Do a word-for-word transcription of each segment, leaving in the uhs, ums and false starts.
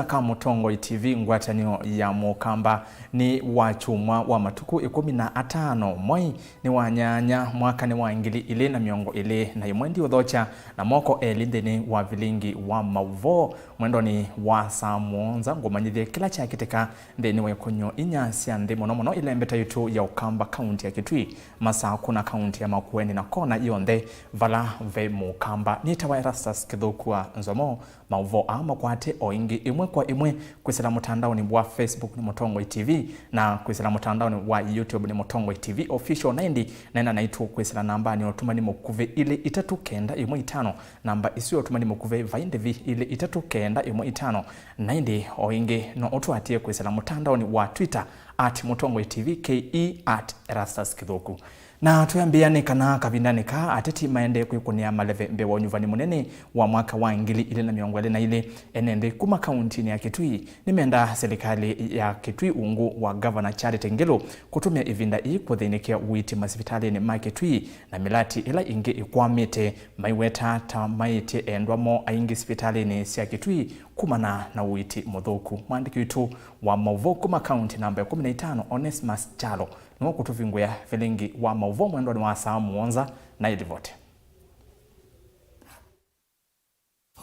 Ka Mũtongoi T V, ngwatanĩo ya Mũkamba, nĩ Wakyumwa wa matukũ ĩkũmi na atano, mwai nĩ wa nyanya, mwaka nĩ wa ngili ilĩ na mĩongo ĩlĩ na ĩmwe. Ndiũthokya na moko elĩ nthĩnĩ wa vilingi wa maũvoo mwendonĩ wa saa mũonza, ngũmanyĩthye kĩla kyakĩtĩka nthĩnĩ wa ikũny'o inya sya nthĩ, mũno mũno ĩlembeta yitũ ya Ũkamba, kaunti ya Kitui, Masakũ na kaunti ya Makueni na kona yonthe vala ve Mũkamba. Nĩtawa Erastus Kĩthũku wa Nzomo. Maũvoo aa makwate o ĩngĩ ĩmwe kwa ĩmwe kwĩsĩla mũtandaonĩ wa Facebook nĩ Mũtongoi T V, na kwĩsĩla mũtandaonĩ wa YouTube nĩ Mũtongoi T V Official, na ĩndĩ neena naitũ kwĩsĩla nambanĩ ya ũtũmani mũkuvĩ ilĩ itatũ kenda ĩmwe itano. Namba ĩsu ya ũtũmani mũkuvĩ vai ndĩvi, ilĩ itatũ kenda ĩmwe itano. Na ĩndĩ o ĩngĩ no ũtũatĩe kwĩsĩla mũtandaonĩ wa Twitter at Mũtongoi T V K E at Erastus Kĩthũku. Na twĩambĩĩa nĩ kana kavindanĩ kaa, ateti maendee kwĩkũnĩa maleve mbee wa ũnyuvani mũnene wa mwaka wa ngili ilĩ na mĩongo ĩlĩ na ilĩ. Ene nthĩ kuma kauntinĩ ya Kitui nĩmendaa silikalĩ ya Kitui ungu wa Ngavana Charity Ngilu kũtũmĩa ĩvinda ii kũthĩnĩkĩa ũiiti masivitalĩnĩ ma Kitui na mĩlatĩ ĩla ĩngĩ ĩkwamĩte, maiweta ta maĩtye endwa moo aingĩ sivitalĩnĩ sya Kitui kumana na ũiiti mũthũku. Mwandĩki witũ wa maũvoo kuma kaunti namba ĩkũmi na itano, Onesmus Kyalo, nĩwe ũkũtũvingũĩa vilingi wa maũvoo mwendonĩ wa saa mũonza na ĩlivoti.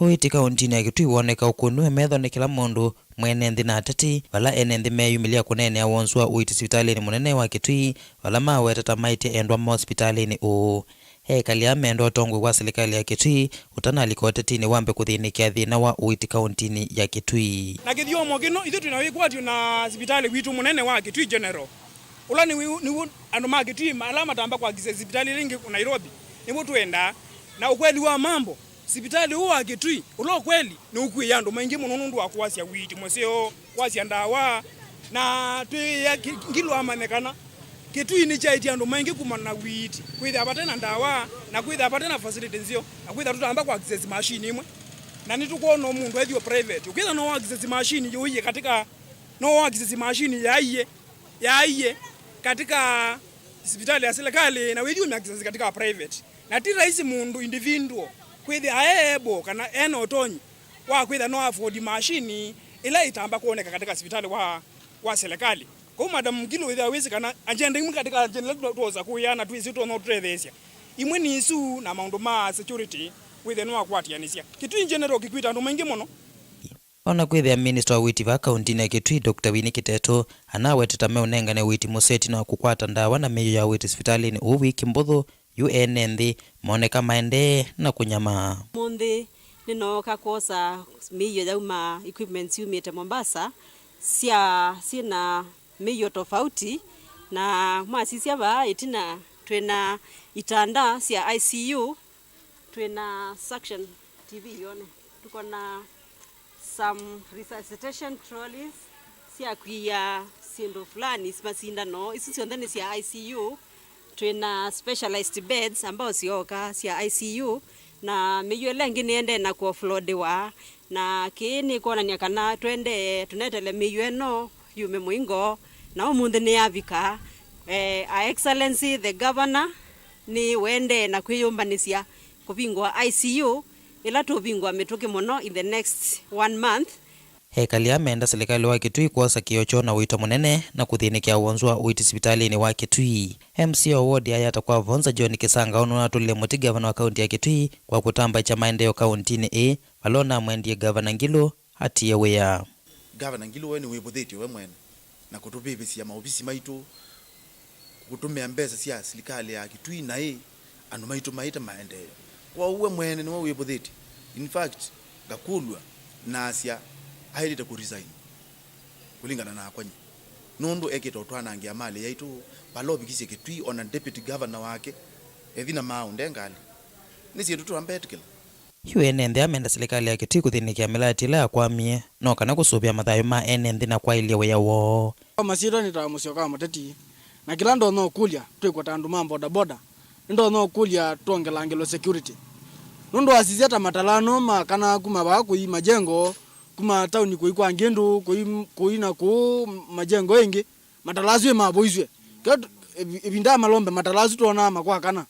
Ũiiti kauntinĩ ya Kitui woneka ũkũnw'e metho nĩ kĩla mũndũ, mwene nthĩ na ateti, vala ene nthĩ meeyumĩlya kũneenea wonzu wa ũiiti sivitalĩnĩ mũnene wa Kitui, vala maweta ta maĩtye endwa moo sivitalĩnĩ ũũ. Ekali aa menda ũtongoi wa silikalĩ ya Kitui ũtanalika ũtetinĩ wambe kũthĩnĩkĩa thĩna wa ũiiti kauntinĩ ya Kitui. Na kĩthyomo kĩno, ithyĩ twĩ na wĩkwatyo na sivitalĩ witũ mũnene wa Kitui General, ũla nĩw'o, nĩw'o andũ ma Kitui ma-, ala matamba kwa access sivitalĩ ĩla ĩngĩ Nairobi, nĩw'o twendaa. Na ũkweli wa mambo, sivitalĩ ũũ wa Kitui, ũla ũkweli, nĩũkuĩe andũ maingĩ mũno nũndũ wa kwasya ũiiti mũseo, kwasya ndawa, na twĩĩa Ki-, Ngilu amanye kana Kitui nĩkyaĩtye andũ maingĩ kumana na ũiiti, kwĩthĩa vate na ndawa, na kwĩthĩa vate na facility nzeo, na kwĩthĩa tũtamba kwa access machine imwe. Na nĩtũkwona mũndũ ethĩwa private, ũkĩthĩa no access machine yũie katika, no access machine yaie, yaie katika sivitalĩ ya serikali, na wĩthĩwa access katika private. Na ti rahisi mũndũ individual kwĩthĩa e able kana ena ũtonyi wa kwĩthĩa no afford machine ĩla ĩtamba kwoneka katika sivitalĩ wa, wa serikali. Kwoou Madam Ngilu wĩthĩa wĩsĩ kana agenda imwe katika agenda ila twosa kũya na twĩsĩ tũtonya ũtũtetheesya, imwe nĩ isu na maũndũ ma security, wĩthĩe nĩwakwatĩanĩsya. Kitui in general kĩkwĩte andũ maingĩ mũno. O na kwĩthĩa minista wa ũiiti vaa kauntinĩ ya Kitui, Doctor Winnie Kiteto, anawetete meũnengane ũiiti mũseo ĩtina wa kũkwata ndawa na mĩio ya ũiiti sivitalĩnĩ ũũ wiki mbũthũ, yu ene nthĩ moneka maendee na kũnyamaa. Ũmũnthĩ nĩnooka kwosa mĩio yauma, equipments yumĩte Mombasa, sya, syĩna mĩio tofauti, na mwasisya vaa ĩtina twĩna itanda sya I C U, twĩna suction, T V yone, tuko na some resuscitation trolleys sya kwia syĩndũ fulani, masindano, isu syonthe nĩ sya I C U. Twĩna specialized beds ambao syoka sya I C U, na mĩio ĩla ĩngĩ nĩendee na kũoffloadiwa, na kĩĩ nĩkwonany'a kana twendee tũnetele mĩio ĩno yume mũingo, na ũmũnthĩ nĩyavika. Eh, Her Excellency the Governor nĩwendee na kwĩyũmbanĩsya kũvingũa I C U, ĩla tũũvingũa mĩtũkĩ mũno in the next one month. Ekali aa menda silikalĩ wa Kitui kwosa kĩo kyoo na ũito mũnene na kũthĩnĩkĩa wonzu wa ũiiti sivitalĩnĩ wa Kitui. M C A wa ward ya Yatta Kwa Vonza, John Kĩsanga, ũnũnatũlile mũtĩ ngavana wa kaunti ya Kitui kwa kũtambaĩkya maendeeo kauntinĩ ĩĩ, vala ũnamwendie Ngavana Ngilu atie wĩa. Ngavana Ngilu we nĩwĩvũthĩtye we mwene na kũtũvĩvĩsya maovisi maitũ, kũtũmĩa mbesa sya silikalĩ ya Kitui naĩ andũ maitũ maĩte maendeeo. Kwoou we mwene nĩwe wĩvũthĩtye. In fact, ngakũlw'a, nasya aĩlĩte kũ resign, kũlingana nakwa nyie, nũndũ ekĩte ũtwanangĩa malĩ yaitũ, vala ũvikisye Kitui, ona deputy governor wake ethi na maaũ nde ngalĩ. Nĩ syĩndũ tũambetĩkĩla. Yu ene nthĩ aa menda silikalĩ ya Kitui kũthĩnĩkĩa mĩlatĩ ĩla yakwamie no kana kũsũvĩa mathayũ ma ene nthĩ na kwaĩlya wĩa woo. Kwa masyĩtwa nĩtawa Mũsyoka wa Mũteti, na kĩla ndonya ũkũlya twĩkwa ta andũ ma bodaboda, nĩndonya ũkũlya twongelangĩlwe security. Nũndũ wasisya ta matalaa no ma kana kuma vaa kũi majengo, kuma taoni kũi kwa Ngĩndũ, kũi, kũi na kũu majengo ĩngĩ, matalaa asu ĩmavũisw'e. Kĩla tu-, ĩvi-, ĩvinda ya malombe matalaa asu twonaa makwakana.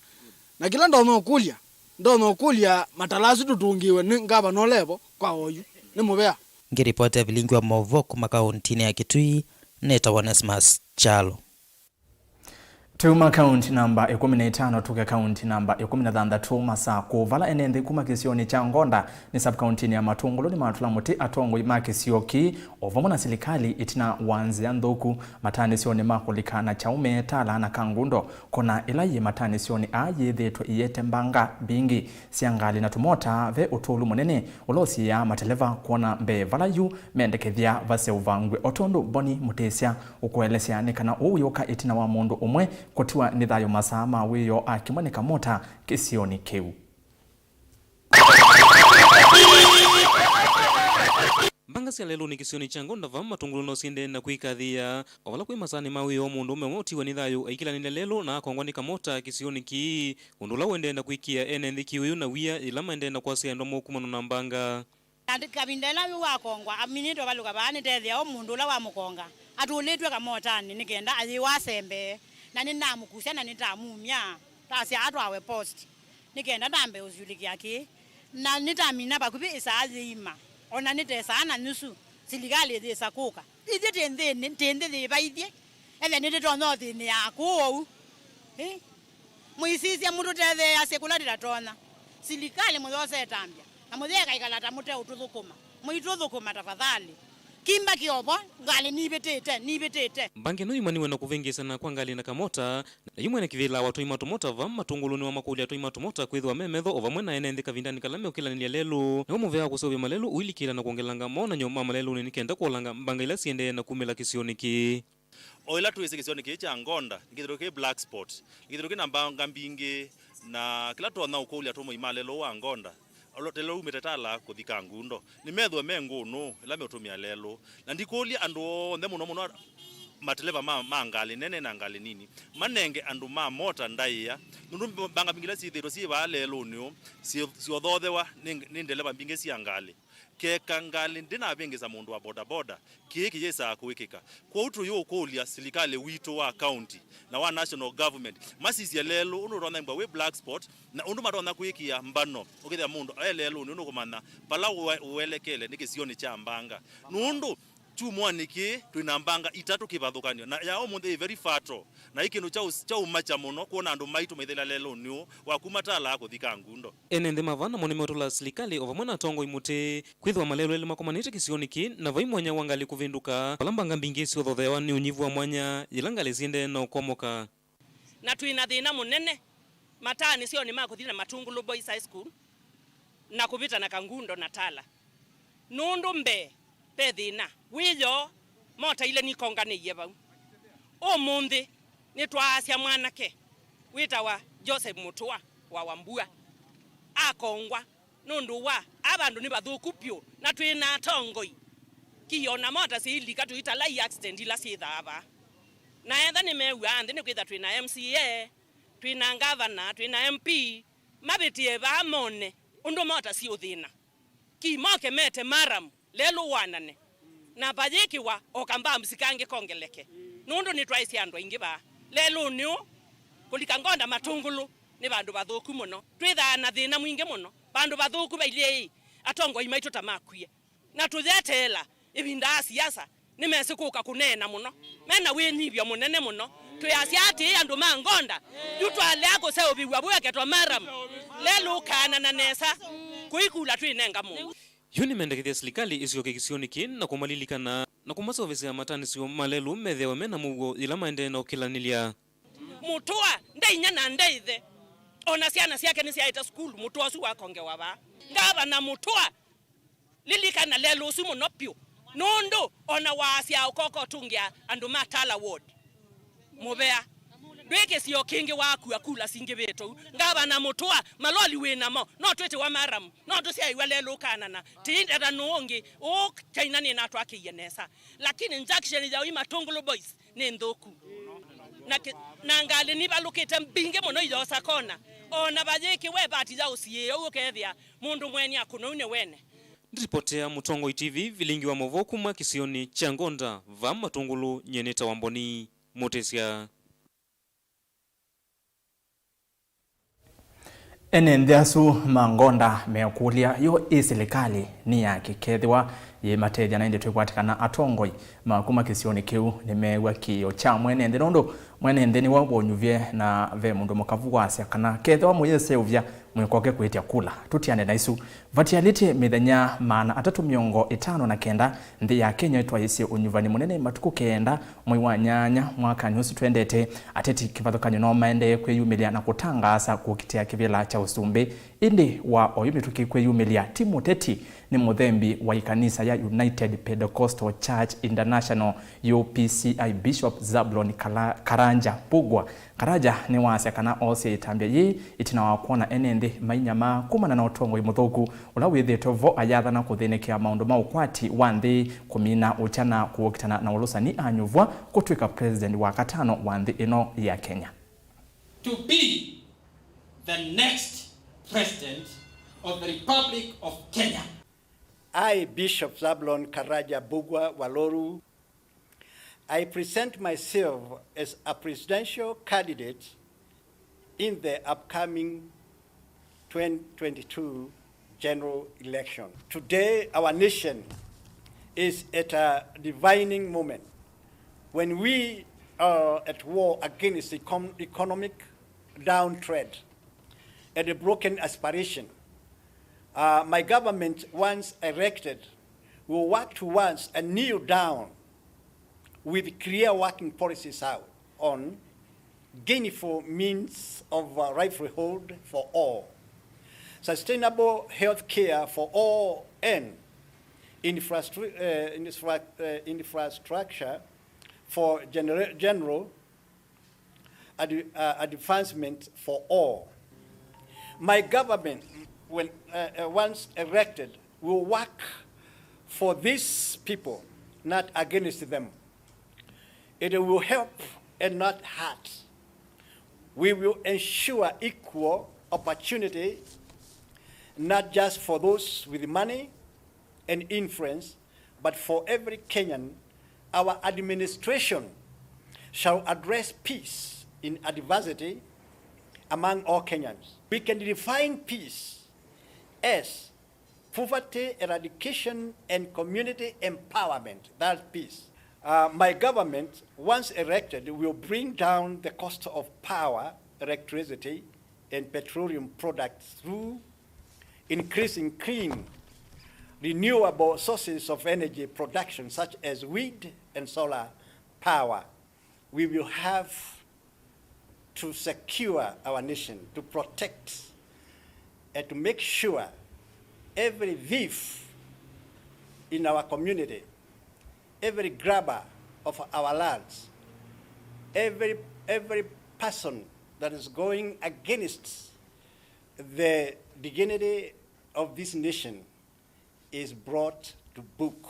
Na kĩla ndonya ũkũlya, ndonya ũkũlya matalaa asu tũtũngĩĩwe nĩ ngavana ũla evo kwa oyu, nĩ mũvea. Ngĩripoti ya vilingi wa maũvoo kuma kaũntinĩ ya Kitui, nĩtawa Onesmus Kyalo. Tuma kaunti namba ĩkũmi na ĩtano tuke kaunti namba ĩkũmi na thanthatũ Masakũ, vala ene nthĩ kuma kĩsionĩ kya Ngonda nĩ sub-kauntinĩ ya Matũngũlũ nĩmatũla mũtĩ atongoi ma kĩsio kĩĩ o vamwe na silikalĩ ĩtina wa nzĩa nthũku mataanĩsyonĩ ma kũlika na kyaũ me Tala na Kangundo, kona ĩla yĩ mataanĩsyonĩ aa yĩthĩĩtwe ĩyĩete mbanga mbingĩ sya ngalĩ na tũmota ve ũtũlu mũnene ũla ũsiĩaa mateleva kwona mbee vala yu mendekethya vaseũvangw'e, o tondũ Boni Mũtĩsya ũkũelesya nĩ kana ũu wĩũka ĩtina wa mũndũ ũmwe kũtiwa nĩ thayũ masaa ma wĩoo akimwa nĩ kamota kĩsionĩ kĩu. Mbanga sya lelũnĩ kĩsionĩ kya Ngonda va Matũngũlũ no siendee na kwĩkathĩĩa, o vala kwĩ masaanĩ ma wĩoo mũndũ ũmwe ũtiwa nĩ thayũ aikĩlanĩlya lelũ na akongwa nĩ kamota kĩsionĩ kĩĩ, ũndũ ũla ũendee na kwĩkĩa ene nthĩ kĩwĩũ na wia yĩla maendee na kwasya endwa mokumano na mbanga. Na ndi-, kavinda ĩla yu wakongwa, aminĩte ũvalũka vaa nĩtethĩa o mũndũ ũla wamũkonga atũlĩtw'e kamotanĩ nĩ kenda ayĩwa asembee, na nĩnamũkusya na nĩtamumya, tasya atwawe post nĩ kenda ndambe ũsyũlĩkĩa kĩĩ, na nĩtamina vakuvĩ ĩsaa yĩima, o na nĩtesaa na nyusu, silikalĩ yĩsa kũka. Ithyĩ tĩ nthĩnĩ, tĩ nthĩ yĩva ithyĩ? Ethĩa nĩtũtonya ũthĩnĩa kũũ ũu. Ĩ? Mũisisye mũtũtetheeasye kũla tũtatonya. Silikalĩ mũyose ĩtambya, na mũyeka ĩkala ta mũteũtũthũkũma. Mũitũthũkũma tafadhali. Kimba kĩovo, ngalĩ nivĩtĩte, nivĩtĩte. Mbanga ĩno yumaniwe na kũvĩngĩĩsana kwa ngalĩ na kamota, na yu mwene kĩvĩla wa atwai ma tũmota va Matũngũlũ nĩwamakũlya atwai ma tũmota kwĩthĩwa me metho o vamwe na ene nthĩ kavindanĩ kala meũkĩlanĩlya lelũ, nĩw'o mũvea wa kũseũvya malelũ ũilikĩla na kwongelanga monany'o ma malelũnĩ nĩ kenda kũolanga mbanga ila siendee na kumĩla kĩsionĩ kĩĩ. O ĩla twĩsĩ kĩsionĩ kĩĩ kya Ngonda nĩ kĩthĩro kĩ black spot, nĩ kĩthĩro kĩ na mbanga mbingĩ, na kĩla tũtonya ũkũlya atũmĩi ma lelũ wa Ngonda, olo-, lelũ umĩte Tala kũthi Kangundo, nĩmethĩwe me ngũnũ ĩla meũtũmĩa lelũ. Na ndikũlya andũ onthe, mũno mũno mateleva ma, ma ngalĩ nene na ngalĩ nini, manenge andũ ma mota ndaĩa, nũndũ mbanga mbingĩ ila syĩthĩĩtwe syĩ vaa lelũnĩ ũũ syĩ-, syĩũthothewa nĩ, nĩ ndeleva mbingĩ sya ngalĩ. Keka ngalĩ ndĩnavĩngĩsa mũndũ wa bodaboda, kĩĩ kĩyĩsaa kũĩkĩka. Kwoou tũyĩũkũlya silikalĩ witũ wa county na wa national government masisye lelũ ũndũ ũtonya ĩmbwa wĩ black spot, na ũndũ matonya kwĩkĩa mbano ũkĩthĩa mũndũ e lelũnĩ ũndũ kũmanya vala ũe-, ũelekele nĩ kĩsionĩ kya mbanga. Nũndũ kyumwanĩ kĩĩ twĩ na mbanga itatũ kĩvathũkany'o, na ya ũmũnthĩ ĩ very fertile. Na ĩ kĩndũ kya ũs-, kya ũmakya mũno kwona andũ maitũ maithela lelũnĩ ũũ wa kuma Tala kũthi Kangundo. Ene nthĩ ma vaa namo nĩmeũtũla silikalĩ o vamwe na atongoi mũtĩ kwĩthĩwa malelũ elĩ makomanĩte kĩsionĩ kĩĩ, na vai mwanya wa ngalĩ kũvĩndũka vala mbanga mbingĩ syĩũthotheawa nĩ ũnyivu wa mwanya yĩla ngalĩ siendee na ũkomoka. Na twĩ na thĩna mũnene mataanĩsyonĩ ma kũthi na Matũngũlũ Boys High School na kũvĩta na Kangundo na Tala. Nũndũ mbee ve thĩna wĩoo, mota ilĩ nikonganĩie vau. Ũmũnthĩ nĩtwaasya mwanake wĩtawa Joseph Mũtũa wa Wambua akongwa nũndũ wa aa vandũ nĩ vathũku vyũ, na twĩ na atongoi. Kĩĩ ona mota syĩilika tũitala i accident ila syĩthaa vaa. Na etha nĩmew'aa nthĩ nĩkwĩtha twĩ na M C A, twĩ na ngavana, twĩ na M P, mavĩtĩe vaa mone ũndũ mota siũthĩna. Kĩĩ moke mete maramu lelũ wanane, na vayĩkĩwa o kambamsi kangĩ kongeleke, nũndũ nĩtwaĩsye andũ aingĩ vaa lelũnĩ ũũ. Kũlika Ngonda Matũngũlũ nĩ vandũ vathũku mũno, twĩthaa na thĩna mwingĩ mũno, vandũ vathũku vailyĩ ĩ, atongoi maitũ ta makwie, na tũyeteela ĩvinda ya siasa. Nĩmesĩ kũka kũneena mũno, mena wĩnyivyo mũnene mũno. Twĩasya atĩĩ, andũ ma Ngonda, yu twalea kũseũvĩw'a vweketwa maramu lelũ ũkaanana nesa kũikula twĩnenga mũndũ. Yu nĩmendekethya silikalĩ ĩsyoke kĩsionĩ kĩĩ na kũmalilikana na kũmaseũvĩsya matanĩsyo ma lelũ methĩawe me na mũuo yĩla maendee na ũkĩlanĩlya. Mũtũa nde inyia na nde ĩthe, o na syana syake nĩsyaĩte sukulu, mũtũa ũsu wakongewa vaa. Ngavana Mũtũa, lilikana lelũ ũsu mũno vyũ, nũndũ o na waasya ũkoka ũtũngĩa andũ ma Tala Ward mũvea. Ndwĩ kĩsio kĩngĩ wakua kula singĩvĩte ũu. Ngavana Mũtũa, maloli wĩ namo, no twĩtĩwa maramu, no tũsyaĩw'a lelũ ũkaanana, tĩindata nũũ ũngĩ, ũũ China nĩnatwakĩie nesa. Lakini junction ya Matũngũlũ Boys nĩ nthũku. Na kĩ-, na ngalĩ nivalũkĩte mbingĩ mũno iyosa kona. O na vayĩkĩwe vati ya ũsiĩĩ ũu ũkethĩa mũndũ mweni akũnwa ũu nĩ wene. Ndiripotea Mũtongoi T V, vilingi wa maũvoo kuma kĩsionĩ kya Ngonda, va Matũngũlũ, nyie nĩtawa Mboni Mũtĩsya. Ene nthĩ asu ma Ngonda mekũlya yo ĩ silikalĩ nĩ yake kethĩwa yĩmatethya, na ĩndĩ twĩkwatĩ kana atongoi ma kuma kĩsionĩ kĩu nĩmeew'a kĩĩo kya mwene nthĩ, nũndũ mwene nthĩ nĩwe wonyuvye na ve mũndũ mũkavu wasya kana kethĩwa mũyĩseũvya, mwĩkoke kwĩtya kula. Tũtiane na isu. Vatialĩtye mĩthenya maana atatũ mĩongo ĩtano na kenda, nthĩ ya Kenya ĩtwaĩĩsye ũnyuvani mũnene matukũ kenda mwei wa nyanya mwakanĩ ũsu twendete. Ateti kĩvathũkany'o no maendee kwĩyumĩlya na kũtangaasa kũkitĩa kĩvĩla kya ũsumbĩ. Ĩndĩ wa oyu mĩtũkĩ kwĩyumĩlya ti mũteti, nĩ mũthembi wa ĩkanisa ya United Pentecostal Church International, U P C I, Bishop Zablon Kala-, Karanja Mbugua. Karaja nĩwasya kana oosya ĩtambya yĩĩ ĩtina wa kwona ene nthĩ mainyamaa kumana na ũtongoi mũthũku ũla wĩthĩĩtwe vo, ayathana kũthĩnĩkĩa maũndũ ma ũkwati wa nthĩ, kũmina ũkya na kũũkitana na ũlũsani anyuvwa kũtw'ĩka president wa katano wa nthĩ ĩno ya Kenya. To be the next president of the Republic of Kenya. I, Bishop Zablon Karaja Mbugua Waloru, I present myself as a presidential candidate in the upcoming twenty twenty-two general election. Today, our nation is at a defining moment when we are at war against econ-, economic downtrend and a broken aspiration. Uh, my government, once erected, will work towards a new dawn with clear working policies out on gainful means of, uh, livelihood for all, sustainable health care for all, and infrastru-, uh, infra-, uh, infrastructure for genera-, general ad-, uh, advancement for all. My government, when, uh, uh, once erected, will work for these people, not against them. It will help and not hurt. We will ensure equal opportunity, not just for those with money and influence, but for every Kenyan. Our administration shall address peace in adversity among all Kenyans. We can define peace as poverty eradication and community empowerment, that peace. Uh, my government, once erected, will bring down the cost of power, electricity, and petroleum products through increasing clean, renewable sources of energy production, such as wind and solar power. We will have to secure our nation, to protect and to make sure every thief in our community, every grabber of our lands, every, every person that is going against the dignity of this nation is brought to book.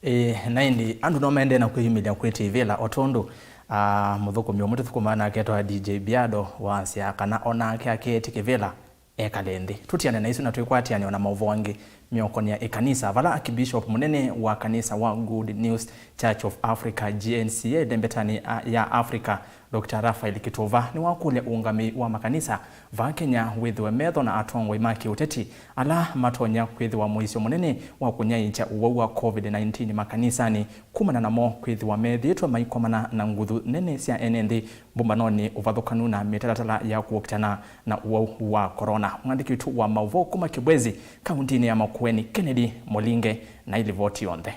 Ĩĩ, na ĩndĩ andũ no maendee na kwĩyumĩlya kwĩtĩvĩla, o tondũ, ah, mũthũkũmi ũmwe tũthũkũmaa nake etwa D J Biado wasyaa kana o nake akeetĩkĩvĩla ekale nthĩ. Tũtiane na isu na twĩkwatĩanĩa na maũvoo angĩ myokonĩ ya ĩkanisa, vala Archbishop mũnene wa kanisa wa Good News Church of Africa, G N C A, ĩlembetanĩ ya Africa, Doctor Raphael Kituva nĩwakũlya ũũngamĩi wa makanisa vaa Kenya wĩthĩwe metho na atongoi ma kĩũteti ala matonya kwĩthĩwa mũisyo mũnene wa kũnyaĩĩkya ũwau wa COVID nineteen makanisanĩ, kumana namo kwĩthĩwa methĩĩtwe maikomana na nguthu nene sya ene nthĩ mbũmbanonĩ, ũvathũkanu na mĩtalatala ya kũkitana na ũwau wa corona. Mwandĩki witũ wa maũvoo kuma Kibwezi, kauntinĩ ya Makueni, Kennedy Mũlinge, na ĩlivoti yonthe.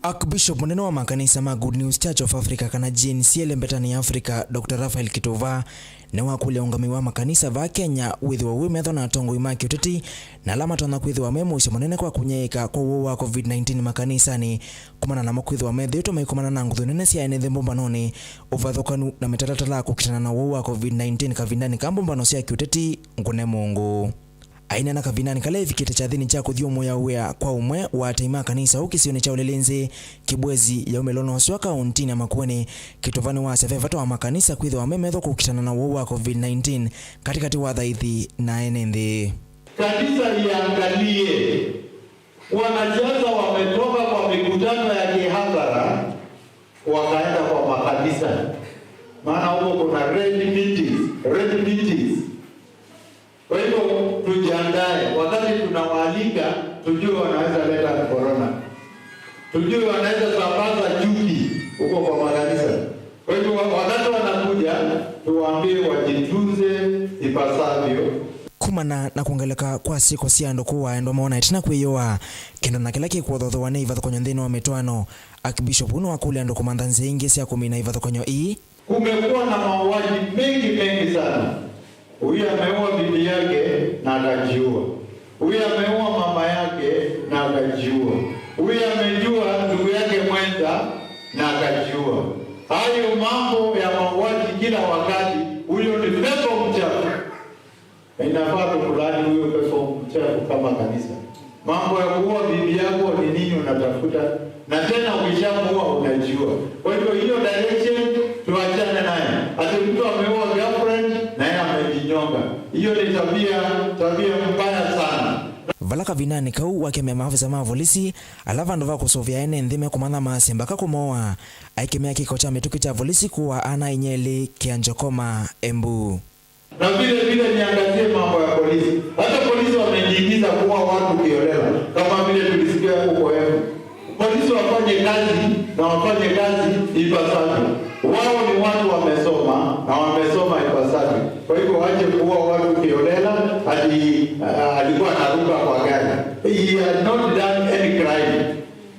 Archbishop mũnene wa makanisa ma Good News Church of Africa, kana G N C A, ĩlembetanĩ ya Africa, Doctor Raphael Kituva, nĩwakũlya ũũngamĩi wa makanisa vaa Kenya wĩthĩwe wĩ metho na atongoi ma kĩũteti na ala matonya kwĩthĩwa me mũisyo mũnene kwa kũnyaĩĩka kwa ũwau wa COVID nineteen makanisanĩ, kumana namo kwĩthĩwa methĩĩtwe maikomana na nguthu nene sya ene nthĩ mbũmbanonĩ, ũvathũkanu na mĩtalatala ya kũkitana na ũwau wa COVID nineteen kavindanĩ ka mbũmbano sya kĩũteti ngũne mũngũ. Aineena kavindanĩ kala evikĩte kyathĩnĩ kya kũthyũmũĩa wĩa kwa ũmwe wa atai ma kanisa ũũ kĩsionĩ kya Ũlĩlĩnzĩ, Kibwezi, yaumĩlwa na ũseo kaũntinĩ ya Makueni, Kituva nĩwasya ve vata wa makanisa kwĩthĩwa me metho kũkitana na ũwau wa COVID nineteen katĩkatĩ wa athaithi na ene nthĩ. Kanisa liangalie, wanasiasa wametoka kwa mikutano ya kihadhara, wakaenda kwa makanisa. Maana huko kuna red meetings, red meetings. Kwa hivyo tujiandae, wakati tunawaalika, tujue wanaweza leta corona. Tujue wanaweza sambaza chuki huko kwa makanisa. Kwa hivyo wa-, wakati wanakuja, tuwaambie wajitunze ipasavyo. Kumana na kwongeleka kwa syĩko sya andũ kũũa endwa moo na ĩtina kwĩyũaa, kĩndũ na kĩla kĩkũthothow'a nĩ ivathũkany'o nthĩnĩ wa mĩtwaano, Archbishop ũũ nĩwakũlya andũ kũmantha nzĩa ingĩ sya kũmina ivathũkany'o ii. Kumekuwa na mauaji mengi, mengi sana. Huyu ameua bibi yake na akajiua. Huyu ameua mama yake na akajiua. Huyu amejua ndugu yake mwenza na akajiua. Hayo mambo ya mauaji kila wakati, huyo ni pepo mchafu. Na inafaa tukulaani huyo pepo mchafu kama kanisa. Mambo ya kuua bibi yako ni nini unatafuta? Na tena ukishamuua unajiua. Kwa hivyo hiyo direction tuachane nayo. Ati mtu ameua girlfriend na yeye amejinyonga. Hiyo ni tabia, tabia mbaya sana. Vala kavindanĩ kau wakemea maafisa ma volisi ala vandũ va kũsũvĩa ene nthĩ mekũmantha maasye mbaka kũmooa, aikemea kĩko kya mĩtũkĩ kya volisi kũũa ana-a-inyia elĩ Kĩanjokoma, Embu. Na vile vile niangazie mambo ya polisi. Hata polisi wamejiingiza kuua watu kiolela, kama vile tulisikia huko Embu. Polisi wafanye kazi na wafanye kazi ipasavyo. Wao ni watu wamesoma na wamesoma ipasavyo. Kwa hivyo waache kuua watu kiolela, ati, ah, alikuwa anaruka kwa gari. He has not done any crime.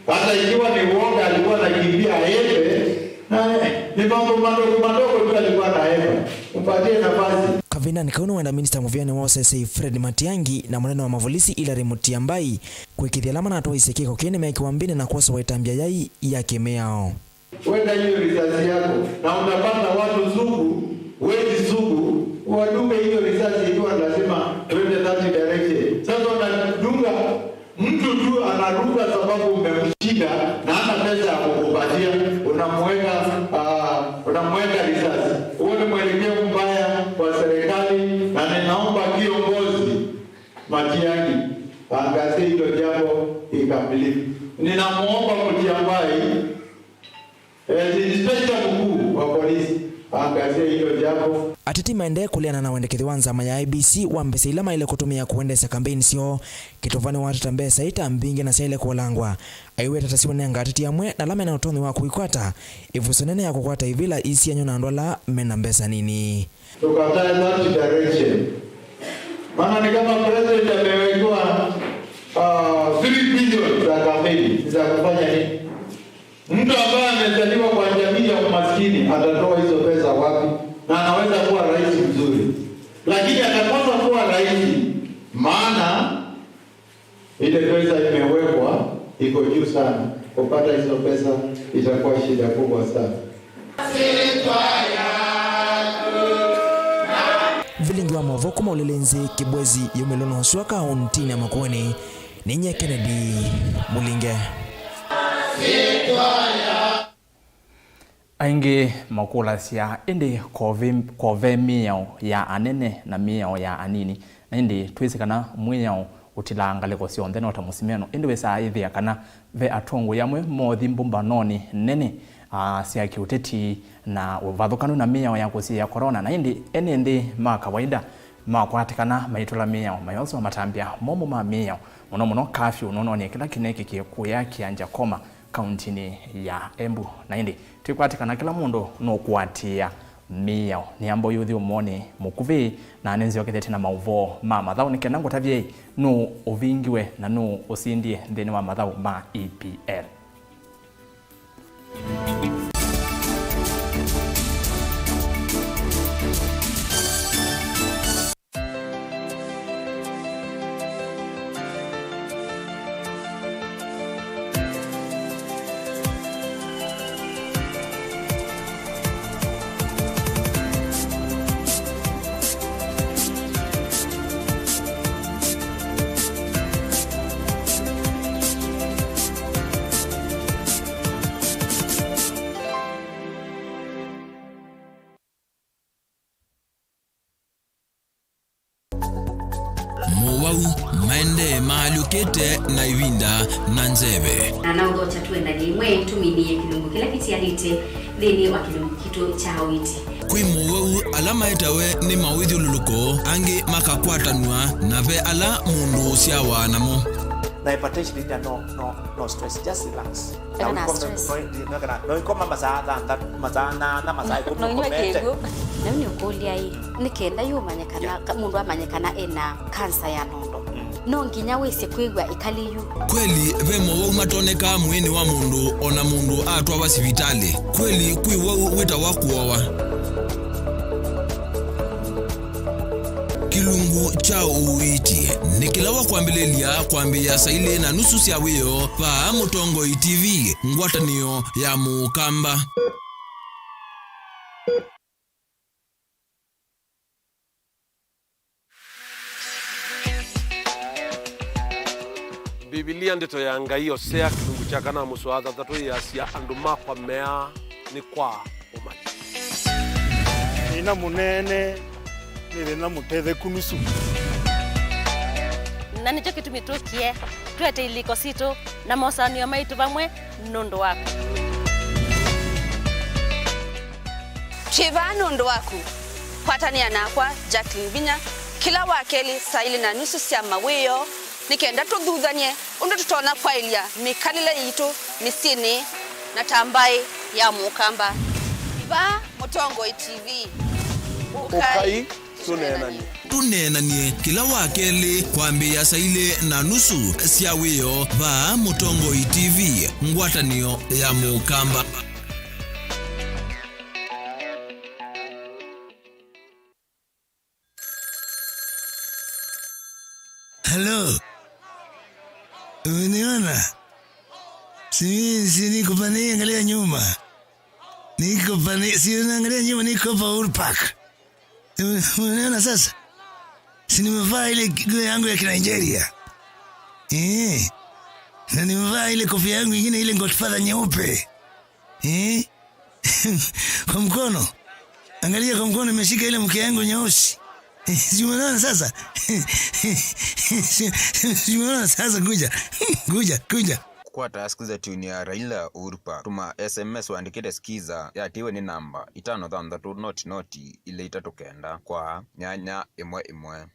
Hata ikiwa ni uoga alikuwa anakimbia aende, na ni mambo madogo madogo tu alikuwa anaenda. Mpatie nafasi. Kavindanĩ kau nĩwenda minista mũvĩanĩ wa ũseseĩ Fred Matiang'i na mũnene wa mavolisi Hilary Mutyambai kwĩkĩĩthya ala manatwaisye kĩko kĩĩ nĩmekĩwa mbĩnĩ na kwosewa ĩtambya yai ya kĩmĩao. Weka hiyo risasi yako na utapata watu sugu, wezi sugu, wadunge hiyo risasi ikiwa lazima twende that direction. Sasa unadunga mtu tu anaruka sababu umemshinda na hana pesa ya kukupatia, unamweka, ah, unamweka risasi. Huo ni mwelekeo mbaya kwa serikali, na ninaomba kiongozi Matiang'i aangazie hilo jambo kikamilifu. Ninamuomba Mutyambai, eh, inspector mkuu wa polisi, aangazie hilo jambo. Ateti maendee kũleana na wendekethyo wa nzama ya I E B C wa mbesa ila maĩle kũtũmĩa kũendeesya kambeini syoo. Kĩtũva nĩwateta mbesa ii ta mbingĩ na syaĩle kũlangwa. Aiweta ta siũnenga ateti amwe na ala mena ũtonyi wa kũikwata ĩvuso nene ya kũkwata ivĩla isiany'o na andũ ala mena mbesa nini. Tukatae that direction. Maana ni kama president amewekewa, uh, three billion za kampeni, za kufanya nini? Mtu ambaye amezaliwa kwa jamii ya umaskini atatoa hizo pesa wapi? Na anaweza kuwa rais mzuri. Lakini atakosa kuwa rais, maana ile pesa imewekwa iko juu sana. Kupata hizo pesa itakuwa shida kubwa sana. Vilingi wa maũvoo kuma ũlĩlĩ nzĩ Kĩbwezi yumĩlwe na ũsua kaũntinĩ ya Makueni, ninyie Kennedy Mulinge. Aingĩ makũlasya, ĩndĩ ko ve, ko ve mĩao ya anene na mĩao ya anini? Na ĩndĩ twĩsĩ kana mwĩao ũtilaa ngalĩko syonthe no ta mũsimeno, ĩndĩ wĩsaa ĩthĩa kana ve atongoi amwe mothi mbũmbanonĩ nene, aa, sya kĩũteti na ũvathũkanu na mĩao ya kũsiĩĩa korona, na ĩndĩ ene nthĩ ma kawaida makwatĩkana maitũla mĩao, mayoswa matambya momũ ma mĩao, mũno mũno kafyu nũnoonie kĩla kĩneekĩkie kũya Kĩanjakoma, kauntinĩ ya Embu. Na ĩndĩ twĩkwatĩkana kĩla mũndũ nũkũatĩĩa mĩao. Nĩ Amboi ũthyũmũonĩ mũkuvĩ, na nĩnzyokethete na maũvoo ma mathaũ nĩ kenda ngũtavyei nũũ ũvingiwe na nũũ ũsindie nthĩnĩ wa mathaũ ma E P L. Mowau maendee maalyũkĩte na ĩvinda na nzeve. Na naũthokya tũendany'e ĩmwe tũminĩe kĩlungu kĩla kĩtialĩte nthĩnĩ wa kĩlungu kĩ. kya ũiiti. Kwĩ mowau ala maetawe nĩ mawĩthyũlũlũko, angĩ makakwatanw'a, na ve ala mũndũ ũsyawa namo. Na hypertension ĩndĩ no, no, no stress, just relax. Eka na stress. No ikoma masaa thanthatũ, masaa nana, masaa ĩkũmi ũkomete. No inywa kĩw'ũ. Na yu nĩ ũkũlya ĩ, nĩ kenda yu ũmanye kana, mũndũ amanye kana ena kansa ya nondo. No nginya wĩsĩ kwĩw'a ĩkali yu. Kweli, ve mowau matonekaa mwĩĩnĩ wa mũndũ o na mũndũ atwawa sivitalĩ. Kweli, kwĩ wau wĩtawa kũowa. Kĩlungu kya ũiiti nĩ kĩla wa kwambĩlĩlya kwambĩĩa saa ilĩ na nusu sya wĩoo vaa Mũtongoi T V, ngwatanĩo ya Mũkamba. Mbivilia, Ndeto ya Ngai, Osea, kĩlungu kya kana, mũsoa thanthatũ, yĩasya, andũ makwa meaa nĩ kwa ũmanyi. Thĩna mũnene nĩ thĩna mũtetheku nusu. Na nĩkyo kĩtumi tũkie twete ilĩko sitũ na mosaanĩo maitũ vamwe nũndũ waku. Twĩ vaa nũndũ waku. Kwatanĩa nakwa, Jacqueline Vinya, kĩla wakelĩ saa ilĩ na nusu sya mawĩoo, nĩ kenda tũthuthany'e ũndũ tũtonya kwaĩlya mĩkalĩle yitũ mĩsyĩnĩ na ta mbaĩ ya Mũkamba. Vaa Mũtongoi T V. Ũkai tũneenany'e. Tũneenany'e kĩla wakelĩ kwambĩĩa saa ilĩ na nusu sya wĩoo vaa Mũtongoi T V, ngwatanĩo ya Mũkamba. Halo, umeniona? Si, si niko pande hii, angalia nyuma. Niko pande, si unaangalia nyuma, niko hapa Uhuru Park. Ume-, umeniona sasa? Si nimevaa ile nguo yangu ya Kinigeria? Eh. Na nimevaa ile kofia yangu ingine, ile Godfather nyeupe. Eh? Kwa mkono. Angalia, kwa mkono nimeshika ile mke yangu nyeusi. Si umeona sasa? Si umeona sasa? Kuja. Kuja, kuja. Kũkwata Skiza tune ya Raila Uhuru Park, tũma S M S ũandĩkĩte Skiza, yatĩĩwe nĩ namba itano thanthatũ noti noti ilĩ itatũ kenda kwa nyanya ĩmwe ĩmwe.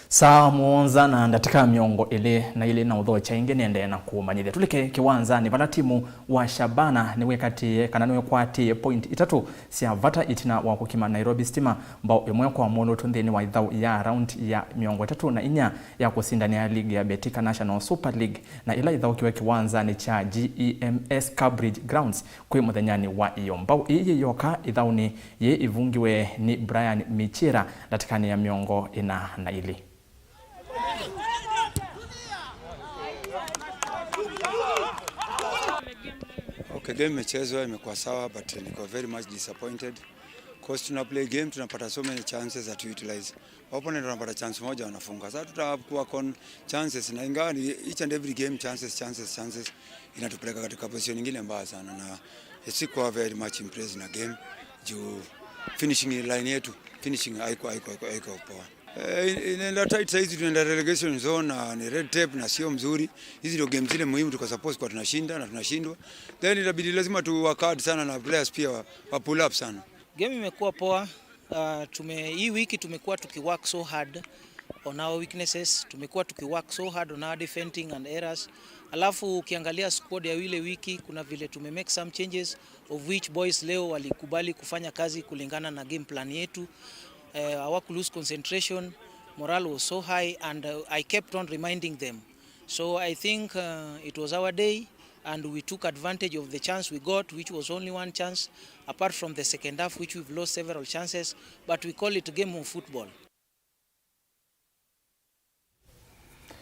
Saa mũonza na ndatĩka mĩongo ĩlĩ na ilĩ na ũthokya ĩngĩ nĩendee na kũmanyĩthya. Tũlike kĩwanzanĩ vala timu wa Shabana nĩwĩkatĩĩe kana nĩwĩkwatĩĩe point itatũ sya vata ĩtina wa kũkima Nairobi Stima mbao ĩmwe kwa mũlũtũ nthĩnĩ wa ĩthaũ ya round ya mĩongo ĩtatũ na inya ya kũsindanĩa ligi ya Betika National Super League, na ĩla ĩthaũkiwe kĩwanzanĩ kya G E M S Cabridge Grounds kwĩ mũthenyanĩ wa ĩyoo. Mbao ĩĩ yĩ yoka ĩthaũnĩ yĩĩ ĩvungiwe nĩ Brian Michira ndatĩkanĩ ya mĩongo ĩna na ilĩ. Okay, game imechezwa, imekuwa sawa, but niko very much disappointed. 'Cause tuna play game, tunapata so many chances that we utilize. Opponent wanapata chance moja, wanafunga. Sasa tutakuwa con chances, na ingawa ni each and every game chances, chances, chances, inatupeleka katika position nyingine mbaya sana, na sikuwa very much impressed na game juu finishing line yetu, finishing haiko, haiko, haiko, haiko poa. Eh, in-, inaenda tight saizi, tunaenda relegation zone na ni red tape na sio mzuri. Hizi ndio game zile muhimu tuko supposed kwa tunashinda na tunashindwa. Then itabidi lazima tu work hard sana na players pia wa, wa pull up sana. Game imekuwa poa. Uh, tume-, hii wiki tumekuwa tukiwork so hard on our weaknesses, tumekuwa tukiwork so hard on our defending and errors. Alafu ukiangalia squad ya ile wiki, kuna vile tume make some changes, of which boys leo walikubali kufanya kazi kulingana na game plan yetu. Eh, hawaku lose concentration, morale was so high and, uh, I kept on reminding them. So I think, uh, it was our day and we took advantage of the chance we got, which was only one chance, apart from the second half, which we've lost several chances, but we call it game of football.